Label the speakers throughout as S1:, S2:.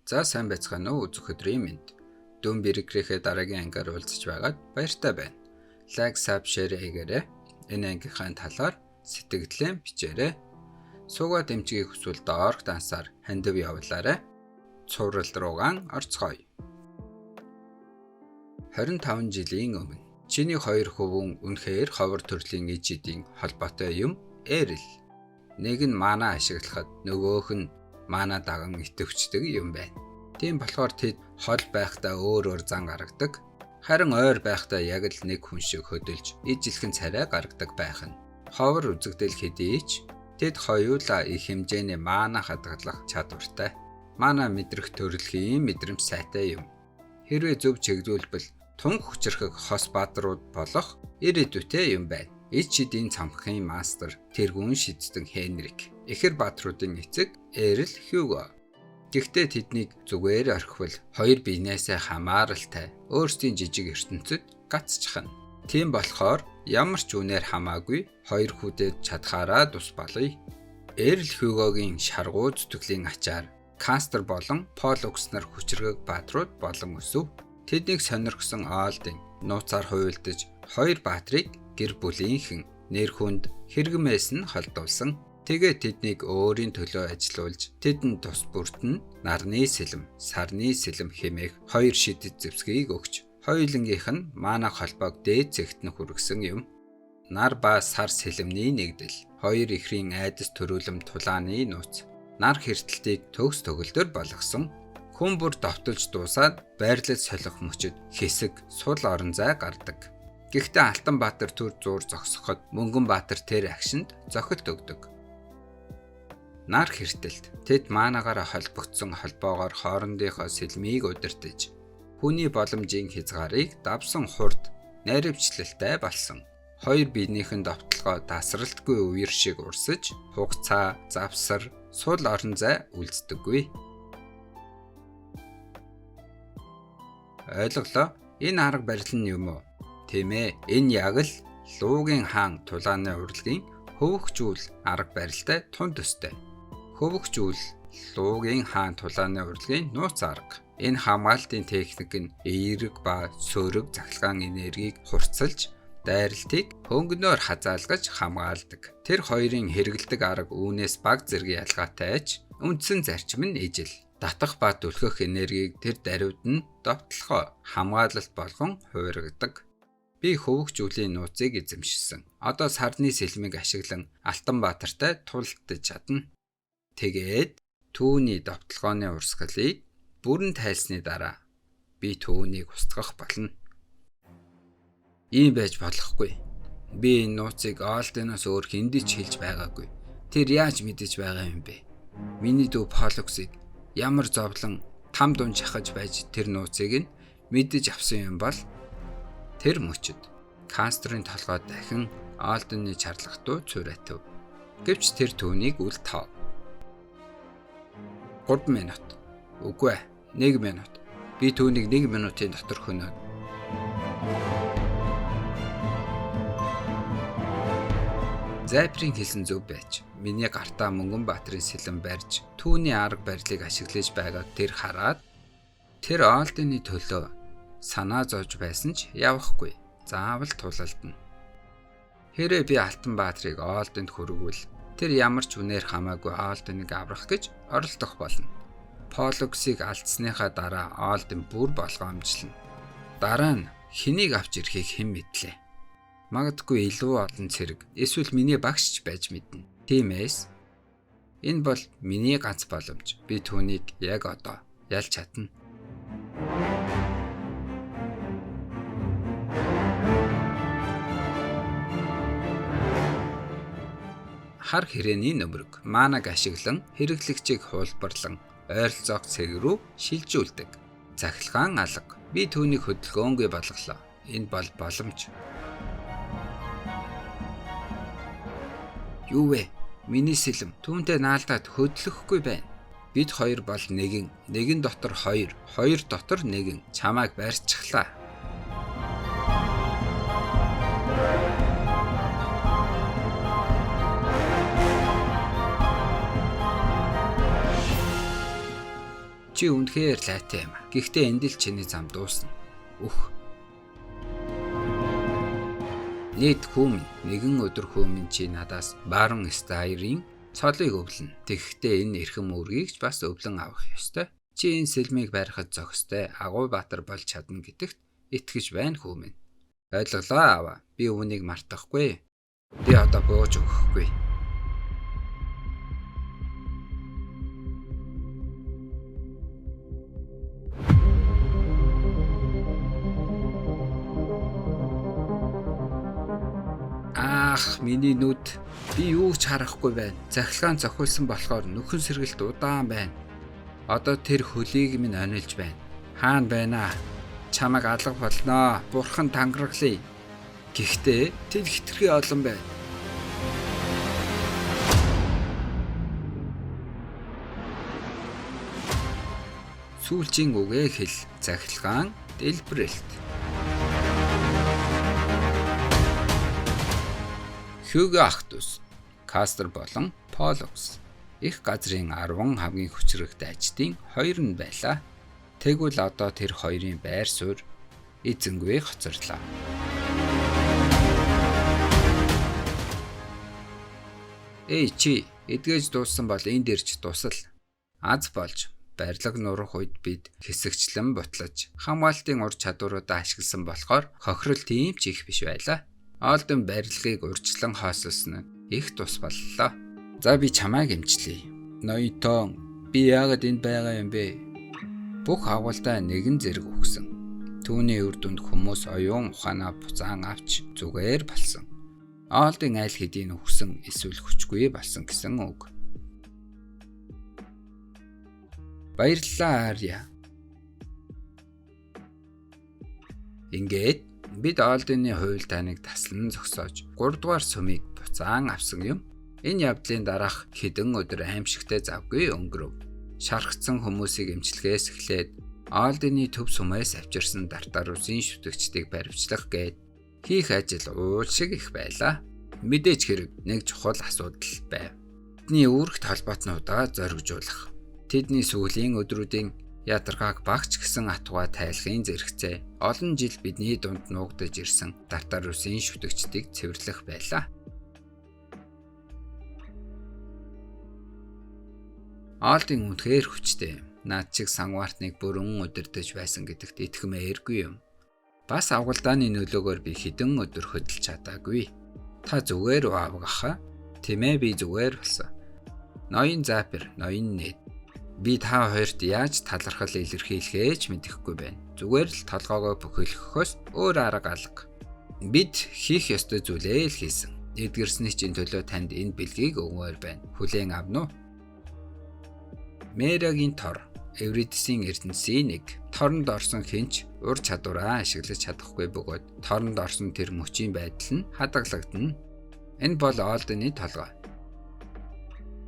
S1: За, сайн байцгаана уу, үзэх өдрийн мэнд. Дүн бэрэгрийнхээ дараагийн ангиар уулзаж байгаад баяртай байна. Like, sub, share хийгээрэй. Энэ ангийнхаа талаар сэтгэлдээ бичээрэй. Суугаа дэмжихийг хүсвэл доорх дансаар хандив явуулаарай. Цуврал руугаан орцгоё. 25 жилийн өмнө чиний хоёр хөвүүн үнэхээр ховор төрлийн иж идийн холбоотой юм Эрл. Нэг нь mana ашиглахад, нөгөөх нь mana даган итэвчдэг юм байна. Тийм болохоор тэд хол байхдаа өөр өөр зан гаргадаг. Харин ойр байхдаа яг л нэг хүн шиг хөдөлж, ижилхэн царай гаргадаг байх нь. Ховор үзэгдэл хэдий ч тэд хоёулаа их хэмжээний mana хадгалах чадвартай. Mana мэдрэх төрөлхийн мэдрэмж сайтай юм. Хэрвээ зөв чиглүүлбэл тун хүчирхэг хос баатрууд болох ирээдүйтэй юм байна. Ич шидийн цамхгийн мастер тэргүүн шидтэн Хенрик. Ихэр баатруудын эцэг Эрл Хьюго. Гэхдээ тэднийг зүгээр орхивол хоёр биенээсээ хамааралтай өөрсдийн жижиг ертөнцөд гацчихна. Тийм болохоор ямар ч үнээр хамаагүй хоёр хүүдэд чадхаараа тус болъё. Эрл Хьюгогийн шаргуу зүтгэлийн ачаар Кастер болон Полукс нар хүчирхэг баатрууд болон өсөв. Тэднийг сонирхсон Олдын нууцаар хуйлдаж хоёр баатрыг гэр бүлийнхэн нэр хүнд хэрэгмээс нь холдуулсан. Тэгээд тэднийг өөрийн төлөө ажилуулж, тэдэнд тус бүрт нь нарны сэлэм, сарны сэлэм хэмээх хоёр шидэт зэвсгийг өгч, хоёулангийнх нь mana холбоог дээд зэгт нь хүргэсэн юм. Нар ба сар сэлэмний нэгдэл, хоёр ихрийн айдас төрүүлэм тулааны нууц, нар хэртэлтийг төгс төгөлдөр болгосон. Хүн бүр довтолж дуусаад байрлал солих мөчид хэсэг сул орон зай гардаг. Гэхдээ Алтанбаатар түр зуур зогсоход Мөнгөнбаатар тэр агшинд зохилт өгдөг. Нар хэртэлт тэд mana гаараа холбогдсон холбоогоор хоорондынхоо сэлмийг удирдаж, хүний боломжийн хязгаарыг давсан хурд наривчлалтай болсон. Хоёр биенийхэн довтолгоо тасралтгүй үер шиг урсаж, хугацаа, завсар, сул орон зай үлддэггүй. Ойлголоо. Энэ арга барил нь юм уу? Тийм ээ. Энэ яг л Луугийн хаан тулааны урлагийн хөвөгчүүл арга барилтай тун төстэй. Хөвөгчүүл Луугийн хаан тулааны урлагийн нууц арга. Энэ хамгаалтын техник нь эерэг ба сөрөг цахилгаан энергийг хурцлж, дайралтыг хөнгөнөөр хазаалгаж хамгаалдаг. Тэр хоёрын хэрэглэдэг арга үүнээс баг зэрэг ялгаатай ч үндсэн зарчим нь ижил. Татах ба түлхэх энергийг тэр даруйд нь довтлохоо хамгаалалт болгон хувиргадаг. Би хөвөгчүүлийн нууцыг эзэмшсэн. Одоо сарны сэлмийг ашиглан Алтанбаатартай тулалдаж чадна. Тэгээд түүний довтолгооны урсгалыг бүрэн тайлсны дараа би түүнийг устгах болно. Ийм байж болохгүй. Би энэ нууцыг Олденоос өөр хэндээ ч хэлж байгаагүй. Тэр яаж мэдэж байгаа юм бэ? Миний дүү Полуксыг ямар зовлон там дунд шахаж байж тэр нууцыг нь мэдэж авсан юм бол тэр мөчид Кастрын толгой дахин Олдены чарлах дуу цуурайтав. Гэвч тэр түүнийг үл тов. 3 минут. Үгүй ээ, 1 минут. Би түүнийг 1 минутын дотор хөнөөд. Зайпрын хэлсэн зөв байж, миний гартаа Мөнгөнбаатарын сэлэм барьж, түүний арга барилыг ашиглаж байгааг тэр хараад тэр Олдены төлөө санаа зовж байсан ч явахгүй. Заавал тулалдана. Хэрвээ би Алтанбаатрыг Олденд хүргвэл тэр ямар ч үнээр хамаагүй Олденыг аврах гэж оролдох болно. Полуксыг алдсныхаа дараа Олден бүр болгоомжлно. Дараа нь хэнийг авч ирэхийг хэн мэдлээ. Магадгүй илүү олон цэрэг эсвэл миний багш ч байж мэднэ. Тиймээс энэ бол миний ганц боломж. Би түүнийг яг одоо ялж чадна. Хар хэрээний нөмрөг mana г ашиглан хэрэглэгчийг хуулбарлан ойролцоох цэг рүү шилжүүлдэг. Цахилгаан алга. Би түүнийг хөдөлгөөнгүй болголоо. Энэ бол боломж. Юу вэ? Миний сэлэм түүнтэй наалдаад хөдлөхгүй байна. Бид хоёр бол нэгэн, нэгэн дотор хоёр, хоёр дотор нэгэн. Чамайг барьчихлаа. Чи үнэхээр лайтай юм. Гэхдээ энд л чиний зам дуусна. Үх. Нийт хүм нэгэн өдөр хүмүн чи надаас Барон Стайрын цолыг өвлөнө. Тэгэхдээ энэ эрхэм үүргийг ч бас өвлөн авах ёстой. Чи энэ сэлмийг барихад зохистой агуу баатар болж чадна гэдэгт итгэж байна хүмүн. Ойлголоо аваа. Би үүнийг мартахгүй. Би одоо бууж өгөхгүй. Ах, миний нүд би юу ч харахгүй байна. Цахилгаан цохиулсан болохоор нөхөн сэргэлт удаан байна. Одоо тэр хөлийг минь онилж байна. Хаана байна? Чамайг алга болноо. Бурхан тангаргалъя. Гэхдээ тэр хитрхи олон байна. Сүүлчийн үгээ хэл. Цахилгаан дэлбэрэлт. Хьюго ах дүүс, Кастер болон Поллукс их газрын 10 хамгийн хүчрэх дайчдын хоёр нь байлаа. Тэгвэл одоо тэр хоёрын байр суурь эзэнгүй хоцорлоо. Эй чи, эдгэж дууссан бол энд ирж тусал. Аз болж барилга нурах үед бид хэсэгчлэн бутлаж хамгаалтын ур чадваруудаа ашигласан болохоор хохирол тийм ч их биш байлаа. Олдон барилгыг урьдчилан хоосолсон нь их тус боллоо. За би чамайг эмчлэе. Ноёнтон, би яагаад энд байгаа юм бэ? Бүх агуулдаа нэгэн зэрэг өгсөн. Түүний үр дүнд хүмүүс оюун ухаанаа буцаан авч зүгээр болсон. Олдын айл хэдийн өгсөн эсвэл хүчгүй болсон гэсэн үг. Баярлалаа Ария. Ингээд бид Олдны хуйлдааныг таслан зогсоож 3 дугаар сүмийг буцаан авсан юм. Энэ явдлын дараах хэдэн өдөр аимшигтай завгүй өнгөрөв. Шархацсан хүмүүсийг эмчилгээс эхлээд Олдны төв сүмээс авчирсан Тартарусын шүтгчдийг баривчлах гээд хийх ажил уул шиг их байлаа. Мэдээж хэрэг нэг чухал асуудал байв. Тэдний үүрэгт холбоотнуудаа зоригжуулах. Тэдний сүүлийн өдрүүдийн ядаргааг багч гэсэн атуга тайлахын зэрэгцээ олон жил бидний дунд нуугдаж ирсэн Тартарусын шүтгчдийг цэвэрлэх байлаа. Олдын үнэхээр хүчтэй. Наад чиг сангвартныг бүрэн удирдах байсан гэдэгт итгэмээргүй юм. Бас авгалдааны нөлөөгөөр би хэдэн өдөр хөдөлж чадаагүй. Та зүгээр авгах, тэмээ би зүгээр болсон. Ноён Запер, ноён Нед. Би та хоёрт яаж талархал илэрхийлэхээ ч мэдэхгүй байна. Зүгээр л толгоогоо бөхөлгөхөөс өөр арга алга. Бид хийх ёстой зүйлээ л хийсэн. Эдгэрсний чинь төлөө танд энэ бэлгийг өгмөр байна. Хүлээн авна уу? Мерагийн тор Эвридисийн эрдэнэсийн нэг. Торонд орсон хинч ур чадвараа ашиглаж чадахгүй бөгөөд торонд орсон тэр мөчийн байдал нь хадгалагдана. Энэ бол Олдны толгой.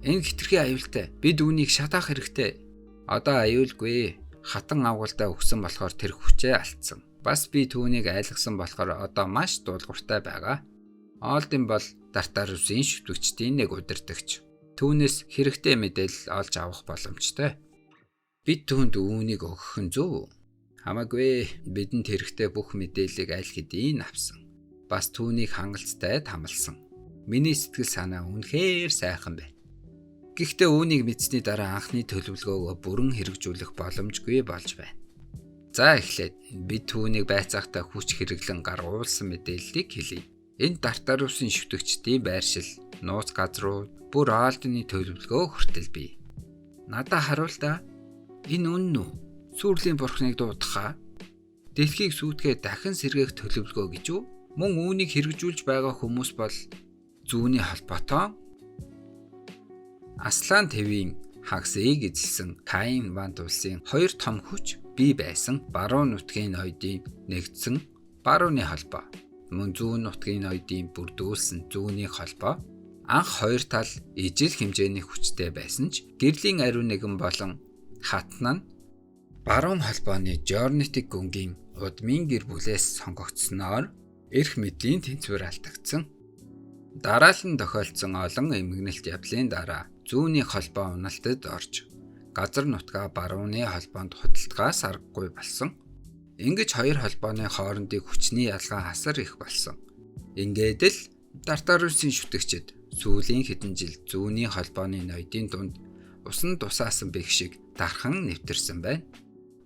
S1: Энэ хитрхи аюултай. Бид үүнийг шатаах хэрэгтэй. Одоо аюулгүй. Хатан авгалдаа өгсөн болохоор тэр хүчээ алдсан. Бас би түүнийг айлгсан болохоор одоо маш дуулууртай байгаа. Олдын бол Тартарусын шүтгчдийн нэг удирдагч. Түүнээс хэрэгтэй мэдээлэл олж авах боломжтой. Бид түүнд үүнийг өгөх нь зөв. Хамаагүй, бидэнд хэрэгтэй бүх мэдээллийг аль хэдийн авсан. Бас түүнийг хангалттай тамалсан. Миний сэтгэл санаа үнэхээр сайхан байна. Гэхдээ үүнийг мэдсэний дараа анхны төлөвлөгөөгөө бүрэн хэрэгжүүлэх боломжгүй болж байна. За эхлээд бид түүнийг байцаахтаа хүч хэрэглэн гаргуулсан мэдээллийг хэлье. Энэ Тартарусын шүтгчдийн байршил, нууц газрууд, бүр Олдны төлөвлөгөө хүртэл бий. Надаа харуул та. Энэ үнэн үү? Сүрлийн бурхныг дуудахаа. Дэлхийг сүйтгэхэд дахин сэргээх төлөвлөгөө гэж үү? Мөн үүнийг хэрэгжүүлж байгаа хүмүүс бол зүүнний холбоотой Аслан Твийн хагасыг эзэлсэн Каин Вант улсын хоёр том хүч бий байсан баруун нутгийн ноёдын нэгдсэн барууны холбоо. Мөн зүүн нутгийн ноёдын бүрдүүлсэн зүүнний холбоо анх хоёр тал ижил хэмжээний хүчтэй байсан ч гэрлийн ариун нэгэн болон хатна нь баруун холбооны Жорнитик гүнгийн удмын гэр бүлээс сонгогдсноор эрх мэдлийн тэнцвэр алдагдсан. Дараалан тохиолдсон олон эмгэнэлт явдлын дараа зүүнний холбоо уналтад орж Газар нутгаа барууны холбоонд худалдахаас аргагүй болсон. Ингэж хоёр холбооны хоорондын хүчний ялгаа асар их болсон. Ингээд л Тартарусын шүтгчид сүүлийн хэдэн жил зүүнний холбооны ноёдын дунд усан тусаасан бэг шиг дархан нэвтэрсэн байна.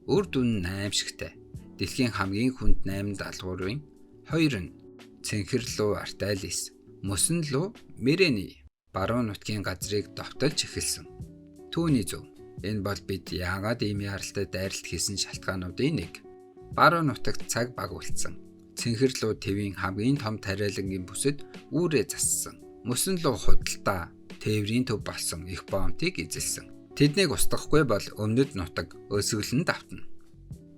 S1: Үр дүн нь аимшигтай. Дэлхийн хамгийн хүнд 8 даалгаврын хоёр нь Цэнхэр луу Арталис, Мөсөн луу Мэрени баруун нутгийн газрыг довтолж эхэлсэн. Түүний зөв. Энэ бол бид яагаад ийм яаралтай дайралт хийсэн шалтгаануудын нэг. Баруун нутагт цаг баг үлдсэн. Цэнхэр луу Тэвийн хамгийн том тариалангийн бүсэд үүрээ зассан. Мөсөн луу худалдаа тээврийн төв болсон их боомтыг эзэлсэн. Тэднийг устгахгүй бол өмнөд нутаг өсөглөн давтна.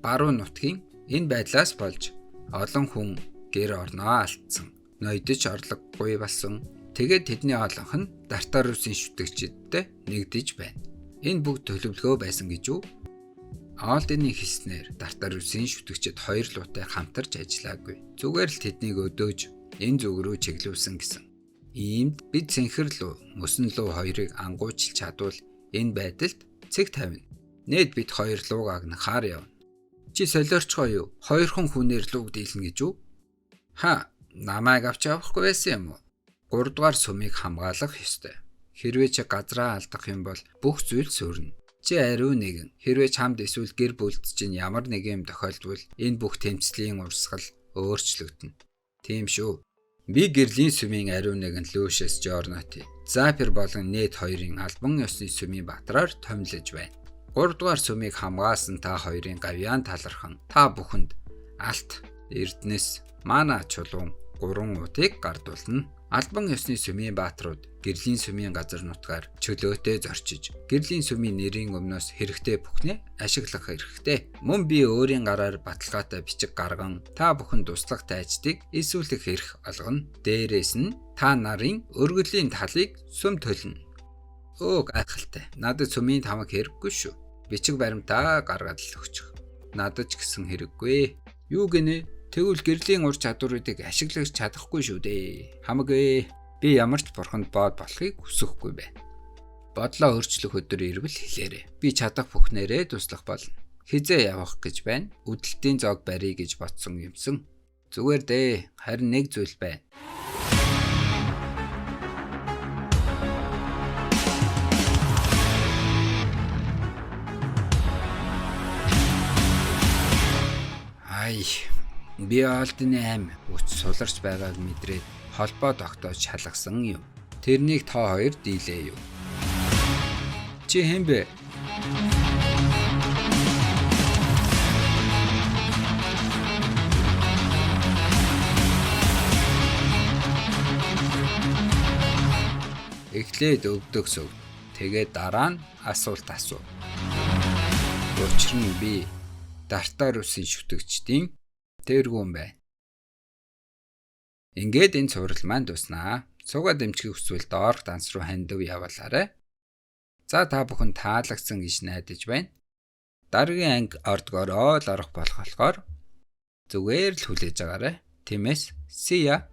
S1: Баруун нутгийн энэ байдлаас болж олон хүн гэр орноо алдсан. Ноёдож орлогогүй болсон. Тэгээд тэдний олонх нь Тартарусын шүтгчидтэй нэгдэж байна. Энэ бүгд төлөвлөгөө байсан гэж үү? Олдны хэлснээр Тартарусын шүтгчид хоёр луутай хамтарч ажиллаагүй. Зүгээр л тэднийг өдөөж энэ зүг рүү чиглүүлсэн гэсэн. Иймд бид Цэнхэр луу, Мөсөн луу хоёрыг ангуучилж чадвал энэ байдалд цэг тавина. Нээд бид хоёр лууг агнахаар явна. Чи солиорчгоо юу? Хоёрхан хүнээр лууг дийлнэ гэж үү? Ха, намайг авч явахгүй байсан юм уу? 3 дугаар сүмийг хамгаалах ёстой. Хэрвээ чи газраа алдах юм бол бүх зүйл сүрнэ. Чи ариун нэгэн. Хэрвээ чамд эсвэл гэр бүлд чинь ямар нэг юм тохиолдвол энэ бүх тэмцлийн урсгал өөрчлөгдөнө. Тийм шүү. Би гэрлийн сүмийн ариун нэгэн Лүүшес Жорноти, Запер болон Нед хоёрын албан ёсны сүмийн баатраар томилож байна. 3 дугаар сүмийг хамгаалсан та хоёрын гавьяан талархан та бүхэнд алт, эрдэнэс, мана чулуун 3 утыг гардуулна. Албан ёсны сүмийн баатрууд гэрлийн сүмийн газар нутгаар чөлөөтэй зорчиж, гэрлийн сүмийн нэрийн өмнөөс хэрэгтэй бүхнээ ашиглах эрхтэй. Мөн би өөрийн гараар баталгаатай бичиг гарган та бүхэн туслах тайчдыг элсүүлэх эрх олгоно. Дээрээс нь та нарын өргөдлийн талыг сүм төлнө. Өө гайхалтай. Надад сүмийн тамаг хэрэггүй шүү. Бичиг баримтаа гаргаад л өгчих. Надад ч гэсэн хэрэггүй. Юу гинэ? Тэгвэл гэрлийн ур чадваруудыг ашиглаж чадахгүй шүү дээ. Хамаагүй. Би ямар ч бурханд бод болохыг хүсэхгүй байна. Бодлоо өөрчлөх өдөр ирвэл хэлээрэй. Би чадах бүхнээрээ туслах болно. Хизээ явах гэж байна. Үдэлтийн зоог барья гэж бодсон юмсан. Зүгээр дээ. Харин нэг зүйл байна. Ай, би Олдны ам үц суларч байгааг мэдрээд холбоо тогтоож шалгасан юм. Тэрнийг та хоёр дийлээ юу? Чи хэн бэ? Эхлээд өвдөг сөг. Тэгээд дараа нь асуулт асуу. Учир нь би Тартарусын шүтгчдийн тэргүүн байна. Ингээд энэ цуврал маань дууснаа. Цугаа дэмжихийг хүсвэл доорх данс руу хандив явуулаарай. За та бүхэн таалагдсан гэж найдаж байна. Дараагийн анги ордгоороо л орох болох болохоор зүгээр л хүлээж агаарай. Тиймээс see ya.